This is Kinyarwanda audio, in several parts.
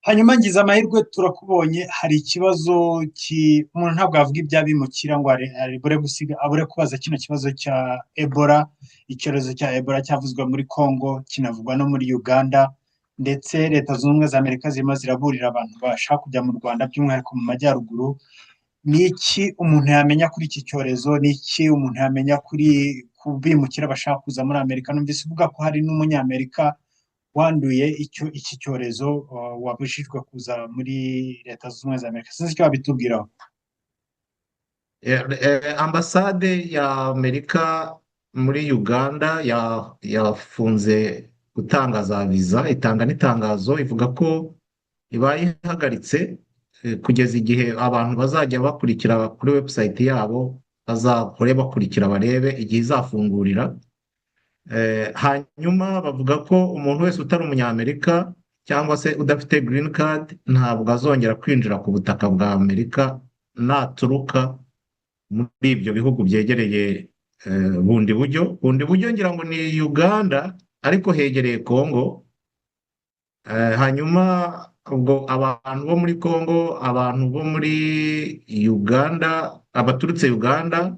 Hanyuma ngize amahirwe turakubonye. Hari ikibazo, umuntu ntabwo yavuga iby'abimukira ngo abure gusiga, abure kubaza kino kibazo cya Ebola. Icyorezo cya Ebola cyavuzwe muri Congo, kinavugwa no muri Uganda, ndetse Leta Zunze Ubumwe za Amerika zirimo ziraburira abantu bashaka kujya mu Rwanda, by'umwihariko mu majyaruguru. Ni iki umuntu yamenya kuri iki cyorezo? Ni iki umuntu yamenya kuri ku bimukira bashaka kuza muri Amerika? Numvise uvuga ko hari n'Umunyamerika wanduye iki cyorezo wabujijwe kuza muri Leta Zunze Ubumwe za Amerika. Sinzi icyo wabitubwiraho. Ambasade ya Amerika muri Uganda yafunze gutanga za viza, itanga n'itangazo ivuga ko ibaye ihagaritse kugeza igihe abantu bazajya bakurikira kuri website yabo, bazahore bakurikira barebe igihe izafungurira. Hanyuma bavuga ko umuntu wese utari Umunyamerika cyangwa se udafite green card ntabwo azongera kwinjira ku butaka bwa Amerika naturuka muri ibyo bihugu byegereye Bundibugyo. Bundibugyo ngira ngo ni Uganda, ariko hegereye Congo. Hanyuma ubwo abantu bo muri Congo, abantu bo muri Uganda, abaturutse Uganda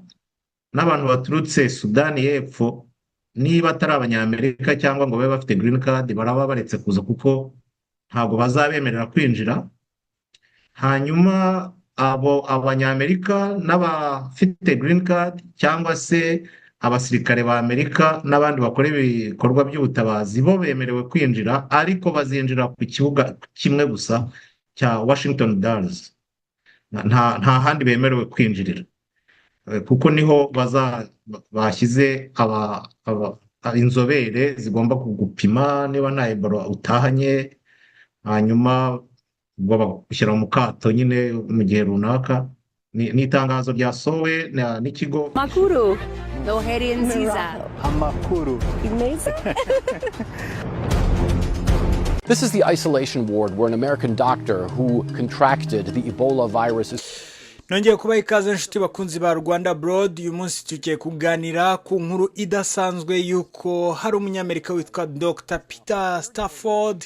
n'abantu baturutse Sudani y'Epfo, niba atari Abanyamerika cyangwa ngo babe bafite green card, baraba baretse kuza kuko ntabwo bazabemerera kwinjira. Hanyuma abo Abanyamerika n'abafite green card cyangwa se abasirikare ba Amerika n'abandi bakora ibikorwa by'ubutabazi bo bemerewe kwinjira, ariko bazinjira ku kibuga kimwe gusa cya Washington Dulles. Nta handi bemerewe kwinjirira, kuko niho bashyize inzobere zigomba kugupima niba nta Ebola utahanye, hanyuma ubwo bagushyira mu kato nyine mu gihe runaka. Ni itangazo ryasohowe n'ikigo Makuru. Noheri nziza. Amakuru. Meza. This is the isolation ward where an American doctor who contracted the Ebola virus is. Nongeye kubaha ikaze, inshuti bakunzi ba Rwanda Broad. Uyu munsi tugiye kuganira ku nkuru idasanzwe y'uko hari Umunyamerika witwa Dr Peter Stafford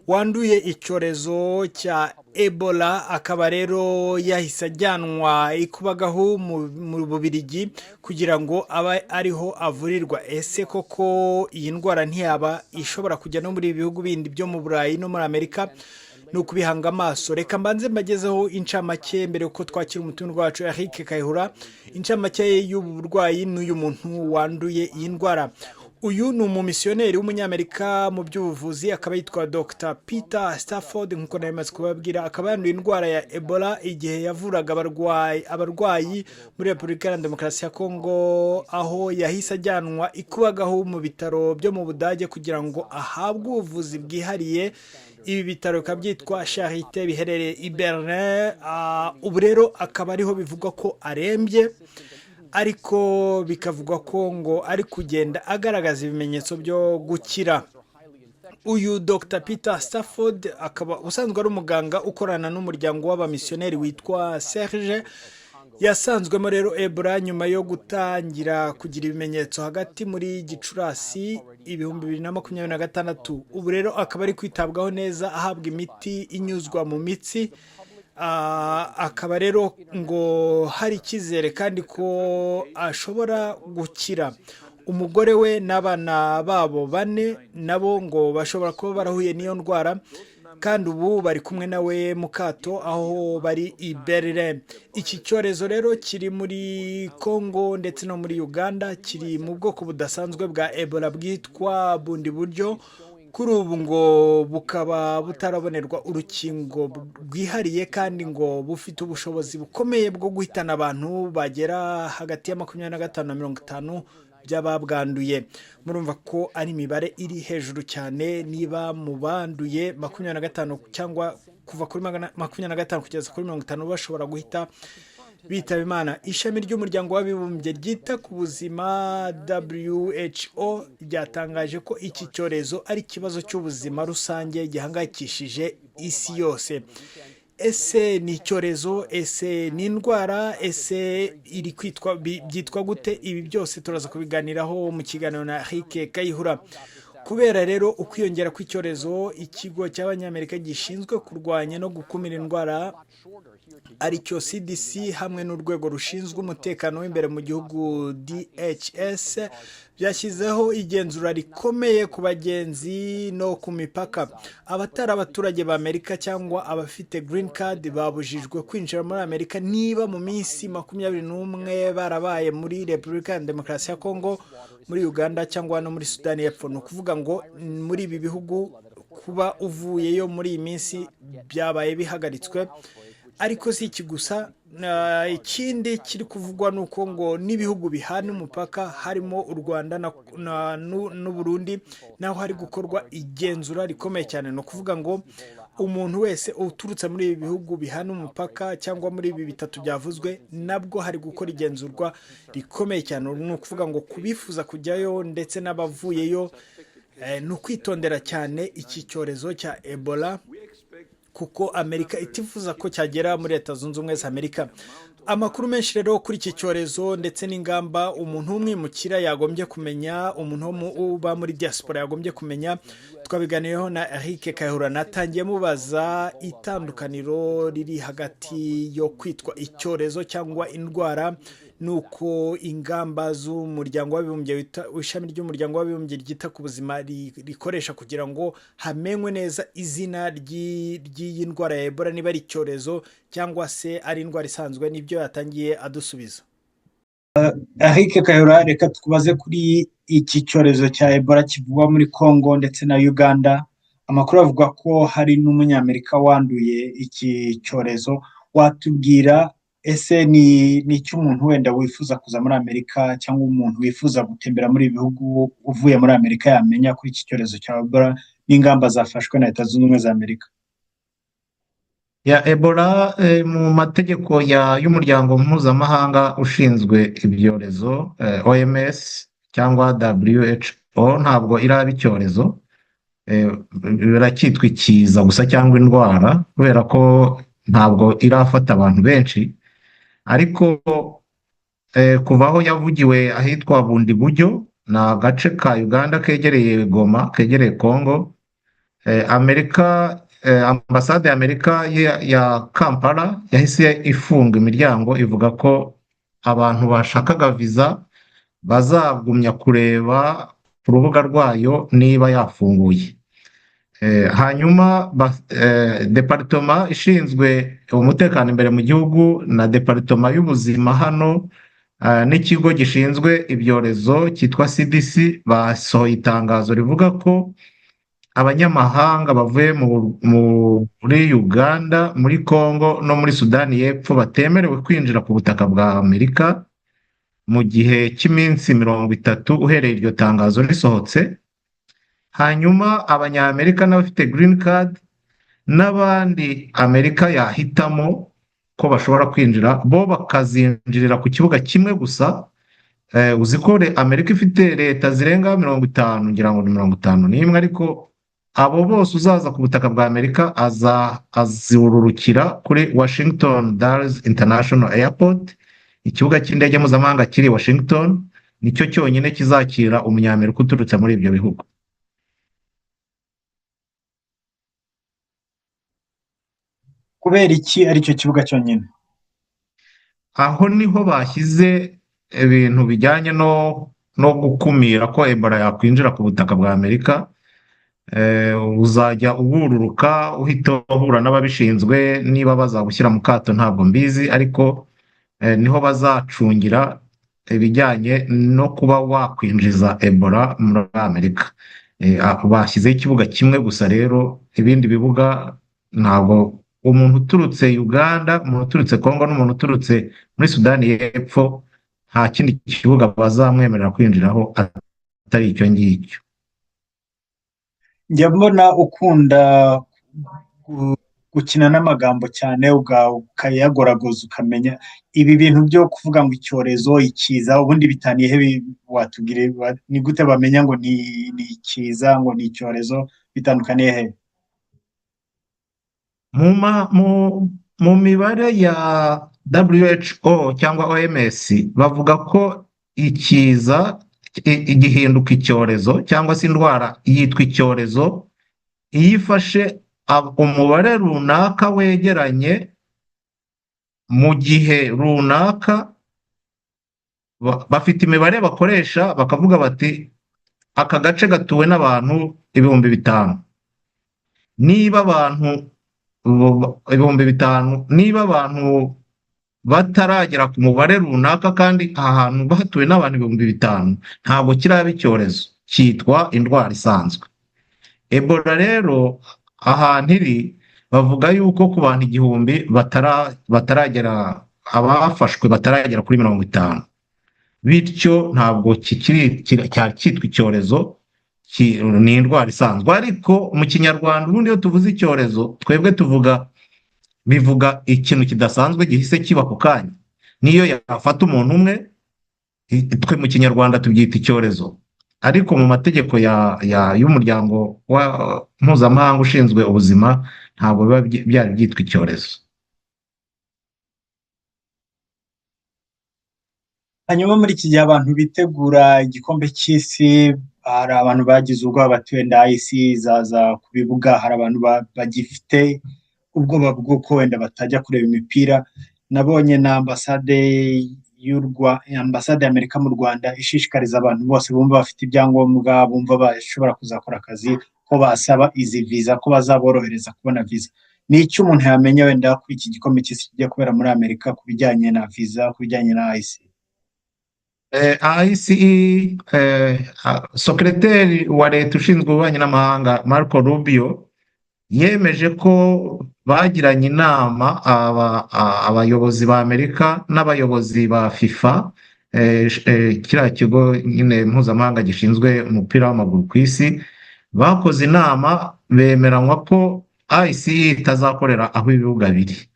wanduye icyorezo cya Ebola, akaba rero yahise ajyanwa ikubagahu mu Bubirigi kugira ngo abe ariho avurirwa. Ese koko iyi ndwara ntiyaba ishobora kujya no muri ibi bihugu bindi byo mu Burayi no muri Amerika? Ni ukubihanga amaso. Reka mbanze mbagezeho incamake mbere yuko twakira umutumirwa wacu Eric Kayihura. Incamake y'ubu burwayi n'uyu muntu wanduye iyi ndwara: uyu ni umumisiyoneri w'Umunyamerika mu by'ubuvuzi, akaba yitwa Dr Peter Stafford nk'uko nari maze kubabwira, akaba yanduye indwara ya Ebola igihe yavuraga abarwayi muri Repubulika Iharanira Demokarasi ya Kongo, aho yahise ajyanwa ikubagahu mu bitaro byo mu Budage kugira ngo ahabwe ubuvuzi bwihariye. Ibi bitaro bikaba byitwa Charite, biherereye i Berlin. Ubu rero akaba ariho bivugwa ko arembye, ariko bikavugwa ko ngo ari kugenda agaragaza ibimenyetso byo gukira. Uyu Dr Peter Stafford akaba usanzwe ari umuganga ukorana n'umuryango w'abamisiyoneri witwa Serge. Yasanzwemo rero Ebola nyuma yo gutangira kugira ibimenyetso hagati muri Gicurasi 2026. Ubu rero akaba ari kwitabwaho neza, ahabwa imiti inyuzwa mu mitsi. Akaba rero ngo hari icyizere kandi ko ashobora gukira. Umugore we n'abana babo bane nabo ngo bashobora kuba barahuye n'iyo ndwara, kandi ubu bari kumwe nawe mu kato aho bari i Berlin. Iki cyorezo rero kiri muri Congo ndetse no muri Uganda, kiri mu bwoko budasanzwe bwa Ebola bwitwa Bundibugyo. Kuri ubu ngo bukaba butarabonerwa urukingo rwihariye, kandi ngo bufite ubushobozi bukomeye bwo guhitana abantu bagera hagati ya 25 na 50 by'ababwanduye. Murumva ko ari imibare iri hejuru cyane, niba mu banduye 25 cyangwa kuva kuri 25 kugeza kuri 50 bashobora guhita bitaba Imana. Ishami ry'Umuryango w'Abibumbye ryita ku buzima, WHO, ryatangaje ko iki cyorezo ari ikibazo cy'ubuzima rusange gihangayikishije isi yose. Ese ni icyorezo? Ese ni indwara? Ese iri kwitwa byitwa gute? Ibi byose turaza kubiganiraho mu kiganiro na Eric Kayihura. Kubera rero ukwiyongera kw'icyorezo, ikigo cy'Abanyamerika gishinzwe kurwanya no gukumira indwara, aricyo CDC, hamwe n'urwego rushinzwe umutekano w'imbere mu gihugu DHS, byashyizeho igenzura rikomeye ku bagenzi no ku mipaka. Abatari abaturage ba Amerika cyangwa abafite green card babujijwe kwinjira muri Amerika niba mu minsi 21 barabaye muri Repubulika ya Demokarasi ya Kongo, muri Uganda cyangwa no muri Sudani y'Epfo. Ni ukuvuga ngo muri ibi bihugu kuba uvuyeyo muri iyi minsi byabaye bihagaritswe. Ariko si iki gusa, ikindi kiri kuvugwa ni uko ngo n'ibihugu bihana umupaka, harimo u Rwanda n'u Burundi, naho hari gukorwa igenzura rikomeye cyane. Ni ukuvuga ngo umuntu wese uturutse muri ibi bihugu bihana umupaka cyangwa muri ibi bitatu byavuzwe, nabwo hari gukora igenzurwa rikomeye cyane. Ni ukuvuga ngo kubifuza kujyayo ndetse n'abavuyeyo, ni ukwitondera cyane iki cyorezo cya Ebola, kuko Amerika itifuza ko cyagera muri Leta Zunze Ubumwe za Amerika. Amakuru menshi rero kuri iki cyorezo ndetse n'ingamba umuntu w'umwimukira yagombye kumenya, umuntu uba muri diaspora yagombye kumenya, twabiganiyeho na Eric Kayihura. Natangiye mubaza itandukaniro riri hagati yo kwitwa icyorezo cyangwa indwara, nuko ingamba z'Umuryango w'Abibumbye, ishami ry'Umuryango w'Abibumbye ryita ku buzima rikoresha kugira ngo hamenywe neza izina ry'iyi ndwara ya Ebola, niba ari icyorezo cyangwa se ari indwara isanzwe. Nibyo yatangiye adusubiza. Eric Kayihura, reka tukubaze kuri iki cyorezo cya Ebola kivugwa muri Congo ndetse na Uganda. Amakuru avuga ko hari n'Umunyamerika wanduye iki cyorezo. Watubwira ese ni icyo umuntu wenda wifuza kuza muri Amerika cyangwa umuntu wifuza gutembera muri ibi bihugu uvuye muri Amerika yamenya kuri iki cyorezo cya Ebola n'ingamba zafashwe na Leta Zunze Ubumwe za Amerika? Ya Ebola, mu mategeko y'umuryango mpuzamahanga ushinzwe ibyorezo, OMS cyangwa WHO, ntabwo iraba icyorezo, biracyitwa ikiza gusa cyangwa indwara, kubera ko ntabwo irafata abantu benshi. Ariko kuva aho yavugiwe ahitwa Bundibugyo, ni agace ka Uganda kegereye Goma, kegereye Congo, Amerika, ambasade ya Amerika ya Kampala yahise ifunga imiryango, ivuga ko abantu bashakaga viza bazagumya kureba ku rubuga rwayo niba yafunguye. Hanyuma department ishinzwe umutekano imbere mu gihugu na department y'ubuzima hano, n'ikigo gishinzwe ibyorezo cyitwa CDC, basohoye itangazo rivuga ko abanyamahanga bavuye muri Uganda, muri Congo no muri Sudani y'Epfo batemerewe kwinjira ku butaka bwa Amerika mu gihe cy'iminsi 30 uhereye iryo tangazo risohotse. Hanyuma Abanyamerika n'abafite green card n'abandi Amerika yahitamo ko bashobora kwinjira, bo bakazinjirira ku kibuga kimwe gusa. Uzi ko Amerika ifite leta zirenga 50, ngira ngo ni 51, ariko abo bose uzaza ku butaka bwa Amerika azururukira kuri Washington Dulles International Airport, ikibuga cy'indege mpuzamahanga kiri Washington, nicyo cyonyine kizakira Umunyamerika uturutse muri ibyo bihugu. Kubera iki aricyo kibuga cyonyine? Aho niho bashyize ibintu bijyanye no gukumira ko Ebola yakwinjira ku butaka bwa Amerika. Uzajya ubururuka uhita uhura n'ababishinzwe, niba bazagushyira mu kato ntabwo mbizi, ariko niho bazacungira ibijyanye no kuba wakwinjiza Ebola muri Amerika. Bashyizeho ikibuga kimwe gusa rero, ibindi bibuga ntabwo umuntu uturutse Uganda, umuntu uturutse Congo n'umuntu uturutse muri Sudani y'Epfo nta kindi kibuga bazamwemerera kwinjiraho atari icyo ngicyo. Njya mbona ukunda gukina n'amagambo cyane, ukayagoragoza, ukamenya ibi bintu byo kuvuga ngo icyorezo, ikiza, ubundi bitaniye, watubwire ni gute bamenya ngo ni ikiza, ngo ni icyorezo, bitandukaniye he? Mu mibare ya WHO cyangwa OMS bavuga ko ikiza Gihinduka icyorezo cyangwa se indwara yitwa icyorezo iyo ifashe umubare runaka wegeranye mu gihe runaka. Bafite imibare bakoresha, bakavuga bati aka gace gatuwe n'abantu 5000, niba abantu 5000, niba abantu bataragera ku mubare runaka kandi aha hantu batuwe n'abantu 5000, ntabwo kiraba icyorezo, cyitwa indwara isanzwe. Ebola rero ahantu iri, bavuga yuko ku bantu 1000 bataragera, abafashwe bataragera kuri 50, bityo ntabwo kikiri cyitwa icyorezo, ni indwara isanzwe. Ariko mu Kinyarwanda ubundi iyo tuvuze icyorezo, twebwe tuvuga, bivuga ikintu kidasanzwe gihise kiba ako kanya. Niyo yafata umuntu umwe, twe mu Kinyarwanda tubyita icyorezo, ariko mu mategeko y'umuryango mpuzamahanga ushinzwe ubuzima ntabwo biba byari byitwa icyorezo. Hanyuma muri iki gihe abantu bitegura igikombe cy'isi, hari abantu bagize ubwoba bati wenda isi izaza ku bibuga, hari abantu bagifite ubwoba bw'uko wenda batajya kureba imipira. Nabonye na ambasade y'Amerika mu Rwanda ishishikariza abantu bose bumva bafite ibyangombwa, bumva bashobora kuzakora akazi, ko basaba izi viza, ko bazaborohereza kubona viza. Ni iki umuntu yamenya wenda kuri iki gikombe cy'isi kigiye kubera muri Amerika ku bijyanye na viza, ku bijyanye na ICE? ICE, Secretary wa leta ushinzwe ububanyi n'amahanga Marco Rubio yemeje ko bagiranye inama abayobozi ba Amerika n'abayobozi ba FIFA, kiriya kigo nyine mpuzamahanga gishinzwe umupira w'amaguru ku isi, bakoze inama bemeranywa ko ICE itazakorera aho ibibuga biri.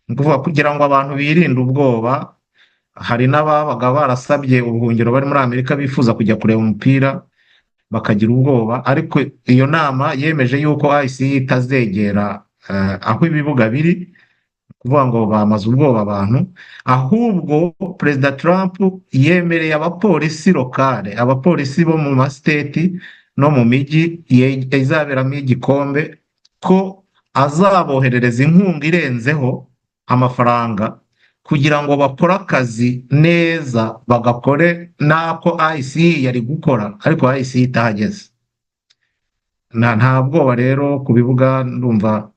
Ni ukuvuga kugira ngo abantu birinde ubwoba. Hari n'ababaga barasabye ubuhungiro bari muri Amerika bifuza kujya kureba umupira bakagira ubwoba, ariko iyo nama yemeje yuko ICE itazegera aho ibibuga biri, kuvuga ngo bamaze ubwoba abantu. Ahubwo Perezida Trump yemereye abapolisi locale, abapolisi bo mu masiteti no mu mijyi izaberamo igikombe, ko azaboherereza inkunga irenzeho amafaranga kugira ngo bakore akazi neza, bagakore n'ako ICE yari gukora ariko ICE itahageze. Nta bwoba rero ku bibuga. Ndumva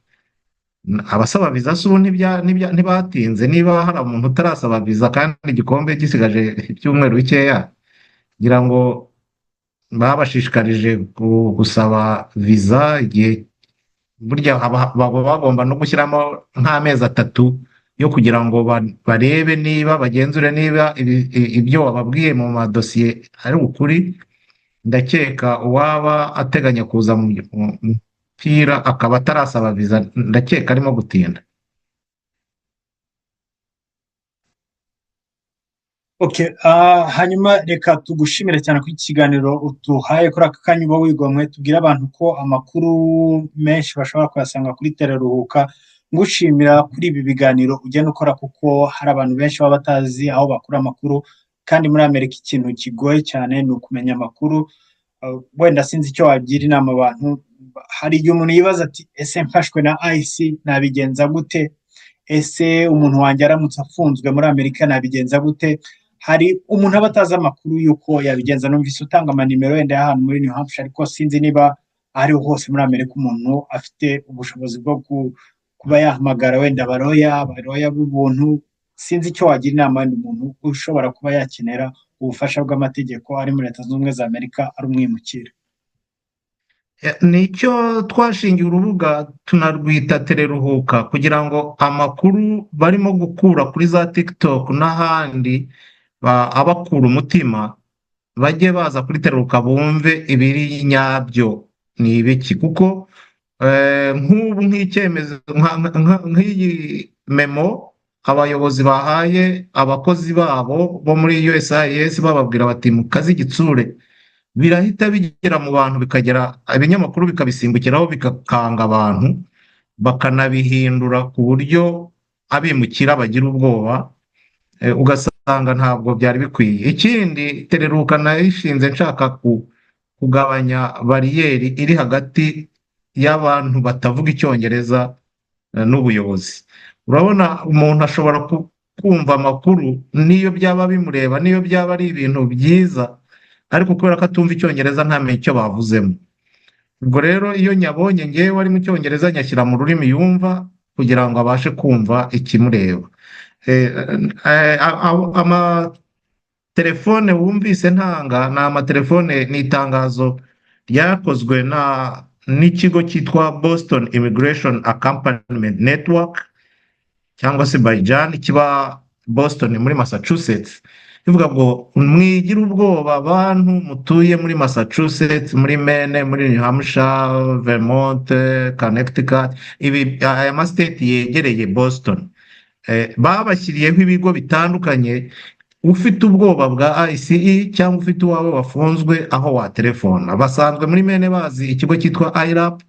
abasaba viza si ubu ntibatinze. Niba hari umuntu utarasaba viza kandi igikombe gisigaje ibyumweru bikeya, ngira ngo babashishikarije gusaba viza igihe. Burya baba bagomba no gushyiramo nk'amezi 3 yo kugira ngo barebe niba, bagenzure niba ibyo wababwiye mu madosiye ari ukuri. Ndakeka uwaba ateganya kuza mu mupira akaba atarasaba viza, ndakeka arimo gutinda. Okay, hanyuma reka tugushimire cyane kuri iki kiganiro utuhaye kuri aka kanya uba wigomwe. Tubwire abantu ko amakuru menshi bashobora kuyasanga kuri Teleruhuka. Ngushimira kuri ibi biganiro ugenda ukora, kuko hari abantu benshi baba batazi aho bakura amakuru, kandi muri Amerika ikintu kigoye cyane ni ukumenya amakuru. Wenda sinzi icyo wagira inama abantu. Hari igihe umuntu yibaza ati ese mfashwe na ICE nabigenza gute? Ese umuntu wanjye aramutse afunzwe muri Amerika nabigenza gute? Hari umuntu aba atazi amakuru y'uko yabigenza. Numvise utanga amanimero wenda y'ahantu muri New Hampshire, ariko sinzi niba ariho hose muri Amerika umuntu afite ubushobozi bwo kuba yahamagara wenda abalawyer b'ubuntu. Sinzi icyo wagira inama wenda umuntu ushobora kuba yakenera ubufasha bw'amategeko ari muri Leta Zunze Ubumwe za Amerika, ari umwimukira. Nicyo twashingiye urubuga, tunarwita Teleruhuka, kugira ngo amakuru barimo gukura kuri za TikTok n'ahandi abakura umutima bajye baza kuri Teleruhuka bumve ibiri nyabyo ni ibiki. Kuko nk'ubu nk'icyemezo nk'iyi memo abayobozi bahaye abakozi babo bo muri USCIS, bababwira bati mukaze igitsure, birahita bigera mu bantu, bikagera ibinyamakuru bikabisimbukiraho, bigakanga abantu, bakanabihindura ku buryo abimukira bagira ubwoba, ugasanga Ugasanga ntabwo byari bikwiye. Ikindi, Tereruka nayishinze nshaka kugabanya bariyeri iri hagati y'abantu batavuga Icyongereza n'ubuyobozi. Urabona, umuntu ashobora kumva amakuru, n'iyo byaba bimureba, n'iyo byaba ari ibintu byiza, ariko kubera ko atumva Icyongereza ntamenye icyo bavuzemo. Ubwo rero iyo nyabonye ngewe ari mu Cyongereza, nyashyira mu rurimi yumva kugira ngo abashe kumva ikimureba. Amatelefone wumvise ntanga ni amatelefone, ni itangazo ryakozwe na n'ikigo cyitwa Boston Immigration Accompaniment Network, cyangwa se BIJAN, kiba Boston muri Massachusetts, bivuga ngo: "Mwigire ubwoba, bantu mutuye muri Massachusetts, muri Maine, muri New Hampshire, Vermont, Connecticut." Ibi aya ma state yegereye Boston, babashyiriyeho ibigo bitandukanye. Ufite ubwoba bwa ICE cyangwa ufite uwawe wafunzwe, aho watelefona, basanzwe muri Maine bazi ikigo cyitwa ILAP,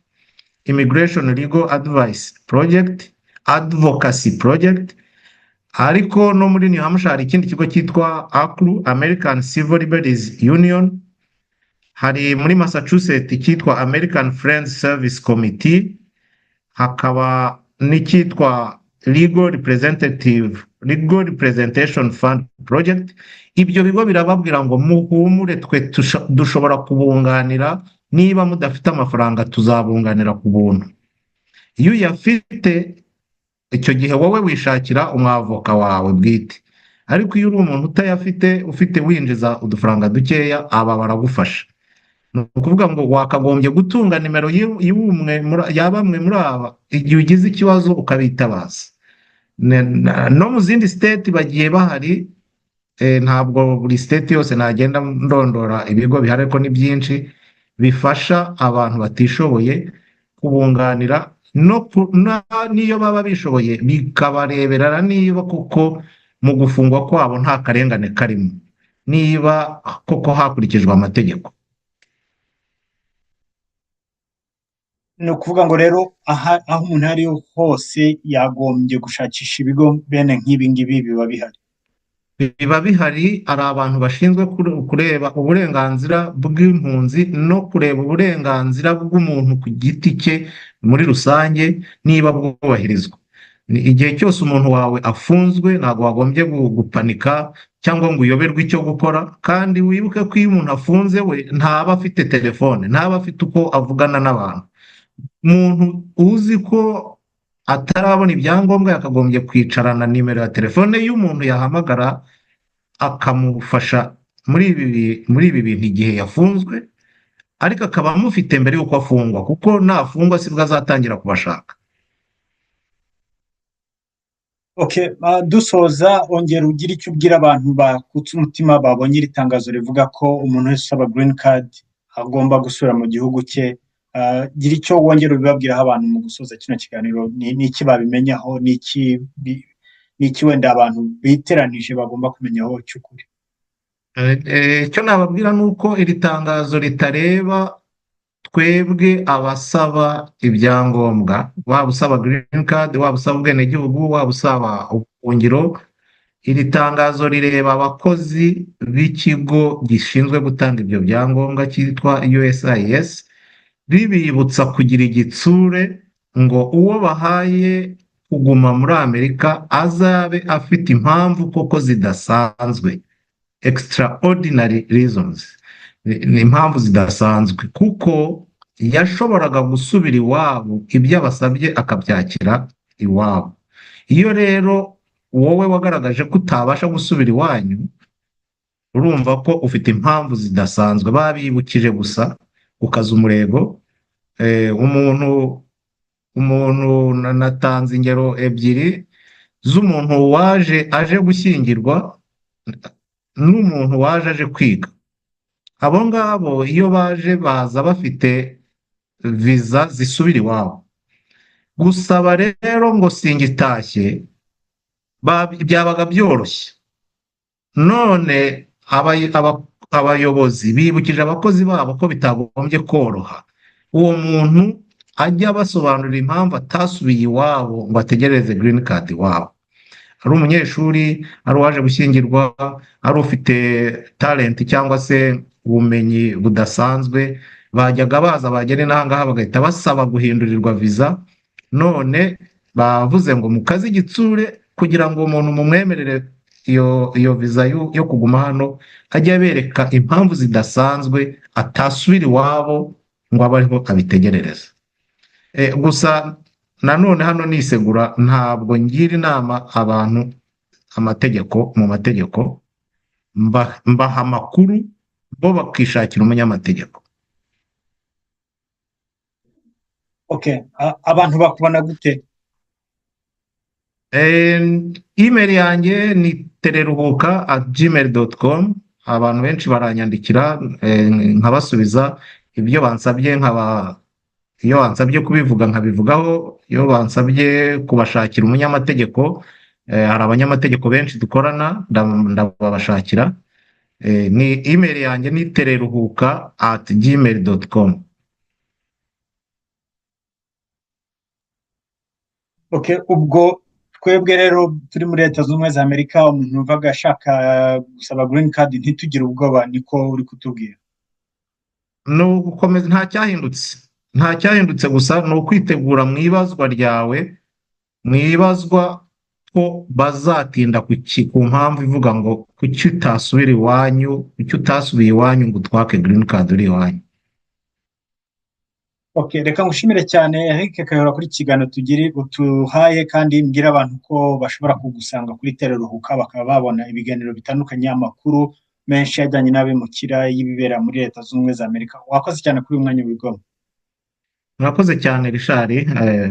Immigration Legal Advice Project, Advocacy Project. Ariko no muri New Hampshire hari ikindi kigo cyitwa ACLU, American Civil Liberties Union. Hari muri Massachusetts icyitwa American Friends Service Committee, hakaba n'icyitwa Legal Representation Fund Project. Ibyo bigo birababwira ngo: "Muhumure, twe dushobora kubunganira. Niba mudafite amafaranga, tuzabunganira ku buntu." Iyo uyafite, icyo gihe wowe wishakira umwavoka wawe bwite, ariko iyo uri umuntu utayafite, ufite winjiza udufaranga dukeya, aba baragufasha. Ni ukuvuga ngo wakagombye gutunga nimero ya bamwe muri aba, igihe ugize ikibazo ukabitabaza. No mu zindi state bagiye bahari. Ntabwo buri state yose nagenda ndondora ibigo bihari, ariko ni byinshi bifasha abantu batishoboye kubunganira, n'iyo baba bishoboye bikabareberera niba koko mu gufungwa kwabo nta karengane karimo, niba koko hakurikijwe amategeko. Ni ukuvuga ngo rero aho umuntu ari hose yagombye gushakisha ibigo bene nk'ibi ngibi, biba bihari. Biba bihari. Hari abantu bashinzwe kureba uburenganzira bw'impunzi no kureba uburenganzira bw'umuntu ku giti cye muri rusange, niba bwubahirizwa. Igihe cyose umuntu wawe afunzwe, ntabwo wagombye gupanika cyangwa ngo uyoberwe icyo gukora. Kandi wibuke ko iyo umuntu afunze, we ntaba afite telefone, ntaba afite uko avugana n'abantu. Umuntu uzi ko atarabona ibyangombwa yakagombye kwicarana nimero ya telefone y'umuntu yahamagara akamufasha muri ibi bintu igihe yafunzwe, ariko akaba amufite mbere y'uko afungwa, kuko nafungwa sibwo azatangira kubashaka. Okay, dusoza, ongera ugire icyo ubwira abantu bakutse umutima babonye iri tangazo rivuga ko umuntu wese usaba green card agomba gusubira mu gihugu cye. Gira icyo wongera ubibabwiraho abantu mu gusoza kino kiganiro. Ni iki babimenyaho? Ni iki wenda abantu biteranije bagomba kumenyaho cy'ukuri? Icyo nababwira ni uko iri tangazo ritareba twebwe abasaba ibyangombwa, waba usaba green card, waba usaba ubwenegihugu, waba usaba ubuhungiro. Iri tangazo rireba abakozi b'ikigo gishinzwe gutanga ibyo byangombwa cyitwa USCIS, ribibutsa kugira igitsure ngo uwo bahaye kuguma muri Amerika azabe afite impamvu koko zidasanzwe, extraordinary reasons. Ni impamvu zidasanzwe, kuko yashoboraga gusubira iwabo, ibyo abasabye akabyakira iwabo. Iyo rero wowe wagaragaje ko utabasha gusubira iwanyu, urumva ko ufite impamvu zidasanzwe. Babibukije gusa ukaza umurego. Umuntu, natanze ingero ebyiri z'umuntu waje aje gushyingirwa n'umuntu waje aje kwiga. Abo ngabo iyo baje, baza bafite viza zisubira iwabo. Gusaba rero ngo singitashye byabaga byoroshye. None abayobozi bibukije abakozi babo ko bitagombye koroha. Uwo muntu ajya abasobanurira impamvu atasubiye iwabo ngo ategereze green card iwabo. Ari umunyeshuri, ari uwaje gushyingirwa, ari ufite talent cyangwa se ubumenyi budasanzwe, bajyaga baza, bagera inaha ngaha bagahita basaba guhindurirwa viza. None bavuze ngo mukaze igitsure kugira ngo umuntu mumwemerere iyo viza yo kuguma hano, ajye abereka impamvu zidasanzwe atasubira iwabo ngo abe ariho abitegerereza. Gusa nanone hano nisegura, ntabwo ngira inama abantu amategeko mu mategeko, mbaha amakuru, bo bakishakira umunyamategeko. Okay, abantu bakubona gute? Email yanjye ni tereruhuka@gmail.com. Abantu benshi baranyandikira, nkabasubiza ibyo bansabye, nkaba iyo bansabye kubivuga nkabivugaho, iyo bansabye kubashakira umunyamategeko, hari abanyamategeko benshi dukorana, ndababashakira. Ni email yanjye ni tereruhuka@gmail.com. Okay, ubwo twebwe rero turi muri Leta Zunze Ubumwe za Amerika, umuntu wumvaga ashaka gusaba green card ntitugire ubwoba, niko uri kutubwira? Ni ugukomeza, nta cyahindutse, nta cyahindutse, gusa ni ukwitegura mu ibazwa ryawe, mu ibazwa ko bazatinda ku mpamvu ivuga ngo kuki utasubira iwanyu, kuki utasubiye iwanyu ngo utwake green card uri iwanyu. Okay, reka ngushimire cyane, Eric Kayihura, kuri iki kiganiro tugiri utuhaye, kandi mbwira abantu ko bashobora kugusanga kuri Tereruhuka bakaba babona ibiganiro bitandukanye, amakuru menshi ajyanye n'abimukira, y'ibibera muri Leta Zunze Ubumwe za Amerika. Wakoze cyane kuri uyu mwanya wigomwa. Murakoze cyane, Richard,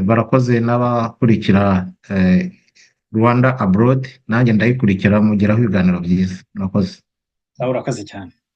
barakoze n'abakurikira Rwanda Abroad, nanjye ndayikurikira, mugeraho ibiganiro byiza. Murakoze. Urakoze cyane.